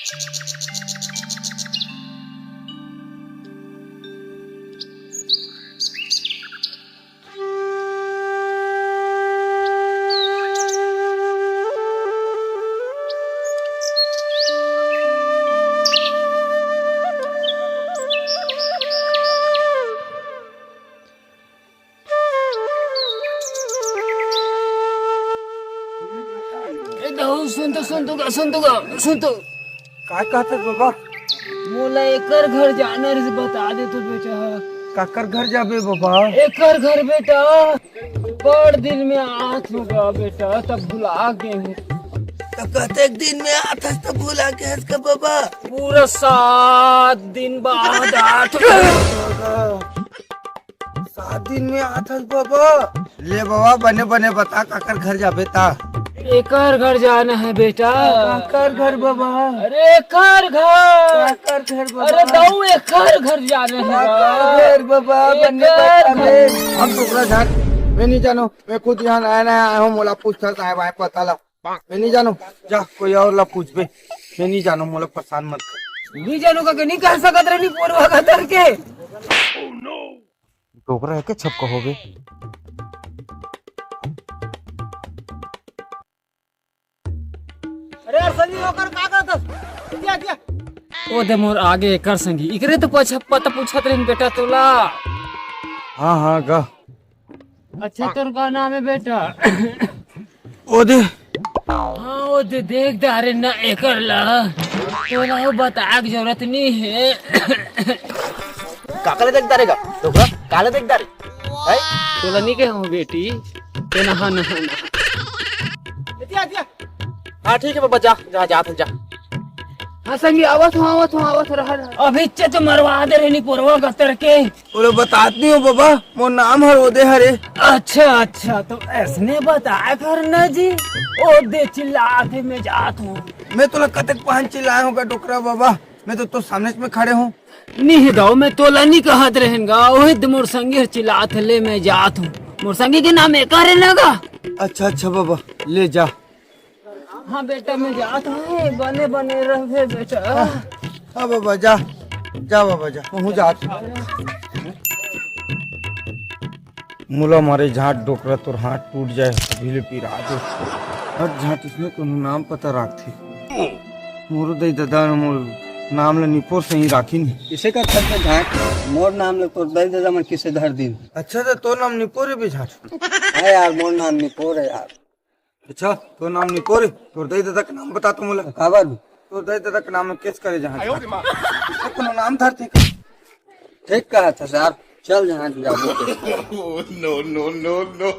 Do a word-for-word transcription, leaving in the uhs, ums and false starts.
ए, दऊ, सुन तो, सुन तो गा, सुन तो गा, सुन तो। काय कहत हस बाबा? मोला एकर घर जाना रहिस, बता दे तो बेटा। काकर घर जाबे बाबा? एकर घर बेटा, बड़ दिन में आत हों गा बेटा, तब भुला गे हूँ। तब कतेक दिन में आत हस, तब भुला गे हस का बाबा? पूरा सात दिन बाद आत हों। सात दिन में आत हस बाबा। ले बाबा, बने बने बता, काकर घर जाबे ता? एकर घर जाना है बेटा। काकर घर बाबा? अरे एकर घर। काकर घर बाबा? अरे दऊ, एकर घर जाना है। काकर घर बाबा? बने एकर बता घर। बे। हम डोकरा झाट, मैं नहीं जानों, मैं खुद यहाँ नया नया आया हूँ, मोला पूछथस आय बाय पता ला। मैं नहीं जानों, जा कोई और ला पूछबे, मैं नहीं जानों, मोला परेशान मत कर। नहीं जानों का के नहीं कह सकत रहनी पोरवा गतर के। डोकरा है के छपका होबे? अरे यार संगी, ओकर का करत हस? दिया, दिया। ओ दे मोर आगे एकर संगी, इकरे तो पछ-, पता पूछत रहिन बेटा तोला। हाँ, हाँ, गा। अच्छा, तोर का नाम है बेटा? ओ दे। हाँ, ओ दे, देख डारे ना एकर ला। तोला वो बताए के जरूरत नहीं है। काकर ला देख डारे गा? डोकरा, काला देख डारे? हैं? तोला नहीं कहे हूँ बेटी। ते नहा, नहा, नहा। हाँ, ठीक है बाबा, जा, जा, जा, जा। हाँ संगी, आवत हूँ, आवत हूँ, आवत हूँ, रहा, रहा। अभी चे तो मरवा दे रहनी पोरवा गतर के। ओला बतात नहीं हो बाबा, मोर नाम हर ओदे हरे। अच्छा, अच्छा, तो ऐसने बताया कर ना जी। ओदे चिल्लात हे, मैं जात हूँ। मैं तोला कतेक पहन चिल्लाए हूँ का डोकरा बाबा, मैं तो तोर सामने में खड़े हूँ। नहीं दऊ, मैं तोला नहीं कहत रहन गा, ओही दे मोर संगी हर चिल्लात हे, ले मैं जात हूँ। मोर संगी के नाम एकर है ना गा? अच्छा, अच्छा बाबा, ले जा। हाँ बेटा, मैं जात हूँ, बने बने रहबे बेटा। हाँ बाबा, जा, जा बाबा, जा, महूँ जात हूँ। मोला मारे झाट डोकरा, तोर हाथ टूट जाए, अभी ले पिरा दे। हर झाट इसने कोनो नाम पता राखथे। मोरो दई ददा ने मोर नाम ले निपोर सही राखिन। इसे का करथे झाट, मोर नाम ले तोर दई ददा मन किसे धर दिन। अच्छा, तो तोर नाम निपोर है बे झाट? हाँ यार, मोर नाम निपोर है यार। अच्छा, तोर नाम निपोर हे? तोर दई ददा के नाम बता तो मोला। काबर? तोर दई ददा के नाम में केस करे जहाँ। आयो रे माँ। तो कोनो नाम धरथे का? ठीक कहत हस यार, चल जहाँ जाबो। No, no, no, no।